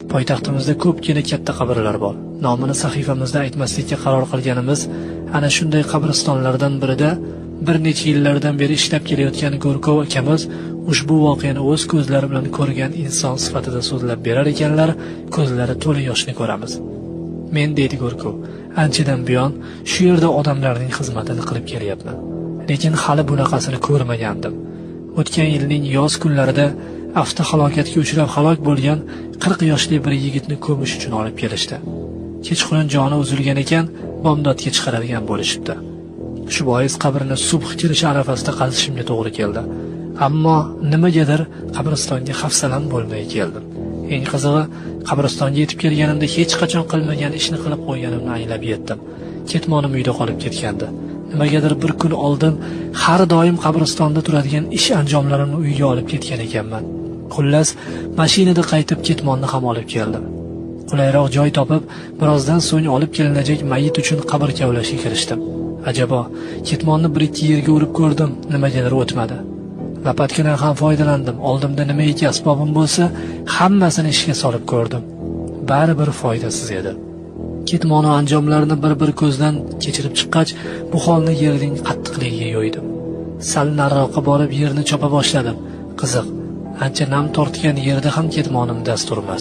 Poytaxtimizda ko'pgina katta qabrlar bor. Nomini sahifamizda aytmaslikka qaror qilganimiz ana shunday qabristonlardan birida bir necha yillardan beri ishlab kelayotgan Go'rkov akamiz ushbu voqeani o'z ko'zlari bilan ko'rgan inson sifatida so'zlab berar ekanlar, ko'zlari to'la yoshni ko'ramiz. Men, deydi Go'rkov, anchadan buyon shu yerda odamlarning xizmatini qilib kelyapman. Lekin hali bunaqasini ko'rmagandim. O'tgan yilning yoz kunlarida avtohalokatga uchrab halok bo'lgan 40 yoshli bir yigitni ko'mish uchun olib kelishdi. Kechqurun joni uzilgan ekan, bomdodga chiqaradigan bo'lishibdi. Shu bois qabrini subh kirishi arafasida qazishimga to'g'ri keldi. Ammo nimagadir qabristonga hafsalam bo'lmay keldim. Eng qizig'i, qabristonga yetib kelganimda hech qachon qilmagan ishni qilib qo'yganimni anglab yetdim. Ketmonim uyda qolib ketgandi. Nimagadir bir kun oldin har doim qabristonda turadigan ish anjomlarimni uyga olib ketgan ekanman. Xullas, mashinada qaytib ketmonni ham olib keldim. Qulayroq joy topib, birozdan so'ng olib kelinajak mayit uchun qabr kavlashga kirishdim. Ajabo, ketmonni bir ikki yerga urib ko'rdim, nimagadir o'tmadi. Lopatkadan ham foydalandim. Oldimda nimaiki asbobim bo'lsa, hammasini ishga solib ko'rdim. Baribir foydasiz edi. Ketmon va anjomlarni bir-bir ko'zdan kechirib chiqqach, bu holni yerning qattiqligiga yo'ydim. Sal nariroqqa borib yerni chopa boshladim. Qiziq, ancha nam tortgan yerda ham ketmonim dast urmas.